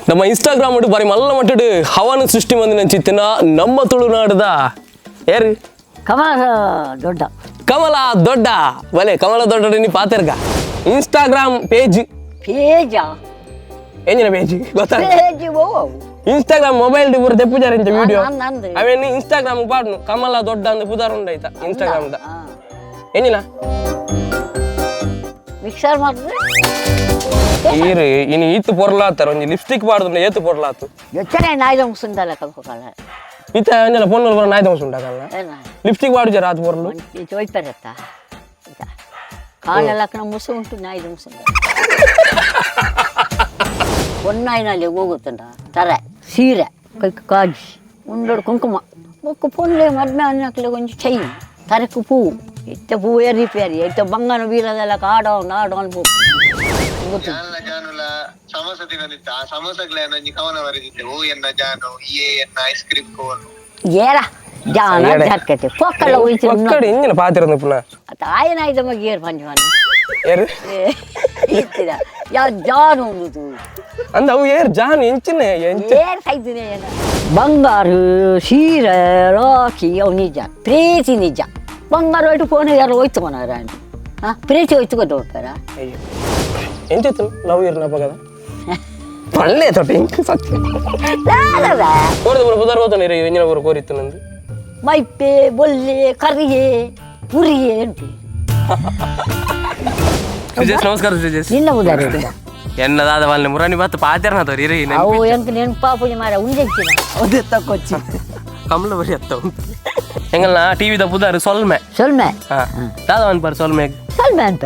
ನಮ್ಮ ಇನ್ಸ್ಟಾಗ್ರಾಮ್ ಬಾರಿ ಮಲ್ಲ ಮಟ್ಟಡ್ ಹವಾನ ಸೃಷ್ಟಿ ಮಂದಿನ ನಮ್ಮ ತುಳುನಾಡದ ಏರು ಕಮಲ ದೊಡ್ಡ. ಕಮಲ ದೊಡ್ಡ ಬಲೆ ಕಮಲ ದೊಡ್ಡ ನೀ ಪಾತೆರ್ಗ ಇನ್ಸ್ಟಾಗ್ರಾಮ್ ಪೇಜ್. ಪೇಜಾ? ಎಂಜಿನ ಪೇಜ್ ಗೊತ್ತಾ? ಪೇಜ್ ಓ. ಇನ್ಸ್ಟಾಗ್ರಾಮ್ ಮೊಬೈಲ್ ಪೂರ ತೆಪ್ಪುಜಾರ ಇಂಚ ವಿಡಿಯೋ. ನಂದು. ಅವೇನು ಇನ್ಸ್ಟಾಗ್ರಾಮ್ ಪಾಡ್ನು ಕಮಲ ದೊಡ್ಡ ಅಂದ್ ಪುದಾರ್ ಉಂಡಾಯ್ತಾ ಇನ್ಸ್ಟಾಗ್ರಾಮ್ the ಎಂಜಿನ? ಮಿಕ್ಸರ್ ಮಾಡಿದ್ರೆ. ಈರು ಇನಿ ಈತ್ ಪೊರ್ಲಾತಾರ ಒಂಜಿ ಲಿಪ್ಸ್ಟಿಕ್ ಪಾಡ್ದು ಏತು ಪೊರ್ಲಾತು. ಎಚ್ಚನೆ ನಾಯ್ದ ಮುಸುಂದಲ್ಲ ಕಲ್ಕೊಕಲ್ಲ. ಇತ್ತ ಅಂಜಲ ಪೊನ್ನಲ್ ಬರ ನಾಯ್ದ ಉಂಟಾಗಲ್ಲ. ಲಿಪ್ಸ್ಟಿಕ್ ಪಾಡುಜಾರ ಆತು ಪೊರ್ಲು. ಚೋಯ್ತಾರತ್ತ ಕಾಲೆಲ್ಲ ಮುಸು ಉಂಟು ನಾಯ್ದ ಮುಸುಂದ பொன்னாயினாலே ಹೋಗುತ್ತಂಡ ತರೆ ಸೀರೆ ಕೈಕ್ ಕಾಜಿ ಉಂಡೋಡು ಕುಂಕುಮ ಬೊಕ್ಕ ಪೊನ್ಲೆ ಮದ್ಮೆ ಅನ್ನಕ್ಲೆ ಒಂಜಿ ಚೈನ್ ತರೆಕ್ ಪೂ ಇತ್ತ ಪೂ ಎರಿ ಪೇರಿ ಇತ್ತ ಬಂಗನ ಬೀರದೆಲ್ಲ ಕಾಡೋ ನಾಡೋ ಅನ್ಪು ಗೊತ್ತು. ಜಾನ್ಲ ಜಾನುಲ ಸಮೋಸ ತಿನ್ನದಿತ್ತ. ಆ ಸಮೋಸಗ್ಲ ಒಂಜಿ ಕವನ ಬರೆದಿದ್ದೆ. ಓ ಎನ್ನ ಜಾನು ಇಯೇ ಎನ್ನ ಐಸ್ ಕ್ರೀಮ್ ಕೋನು. ಏರ ಜಾನ. ಎಡೆ. ಜರ್ಕತೆ ಪೊಕ್ಕಲ್ಲ ಹೋಯ್ತು. ಒಕ್ಕಡಿ ಇಂಜಿನ ಪಾತಿರಂದು ಪುನಃ. ತಾಯನಾಯ್ದ ಮಗಿಯರ್ ಪಂಚವನ. ಏರು? ಇತ್ತಿದ ಯಾವ ಜಾನು ಉಂದು. ಅಂದ ಅವು ಏರ್ ಜಾನ್ ಎಂಚಿನ ಎಂಚ? ಏರ್ ಸೈದಿನೇ ಏನ ಬಂಗಾರು ಸೀರೆ ರಾಖಿ ಅವು ನಿಜ ಪ್ರೀತಿ ನಿಜ. ಬಂಗಾರ ಹೋಯ್ತು ಫೋನ್ ಯಾರು ಹೋಯ್ತು ಮನಾರ ಹಾಂ ಪ್ರೀತಿ ಹೋಯ್ತು ಗೊತ್ತೋಗ್ತಾರ. ಅಯ್ಯೋ ಎಂಚಿತ್ತು ಲವ್ ಇರ್ನ ಪಗದ ಪಳ್ಳೆ ತೊಟ್ಟೆ ಇಂಕ್ ಸತ್ಯ ಕೋರ್ದು ಪೂರ ಪುದಾರ್ ಹೋತನ ಇರು ಎಂಜಿನ ಪೂರ ಕೋರಿತ್ತು ನಂದು. ಮೈಪೆ ಬೊಲ್ಲೆ ಕರಿಯೆ ಪುರಿಯೆ ಉಂಟು. ಸುಜೇಶ್ ನಮಸ್ಕಾರ ಸುಜೇಶ್. ನಿನ್ನ ಉದಾರ. ಎನ್ನದಾದ ವಾಲ್ನೆ ಮುರಾನಿ ಬಾತ್ ಪಾತೆರ್ನ ತೋರಿ ಇರಿ. ಅವು ಎಂಕ್ ನೆನಪಾಪುಜಿ ಮಾರ ಉಂಜೆಕ್ಕಿನ ಅದೇ ತಕ್ಕೊಚ್ಚಿ. ಕಮಲ ಬರಿ ಅತ್ತ ಎಂಗಲ್ನ ಟಿವಿದ ಪುದಾರ್ ಸೊಲ್ಮೆ. ಸೊಲ್ಮೆ. ಹಾ ದಾದ ಅನ್ಪಾರ್ ಸೊಲ್ಮೆ. ಸೊಲ್ಮೆ ಅನ್ಪ.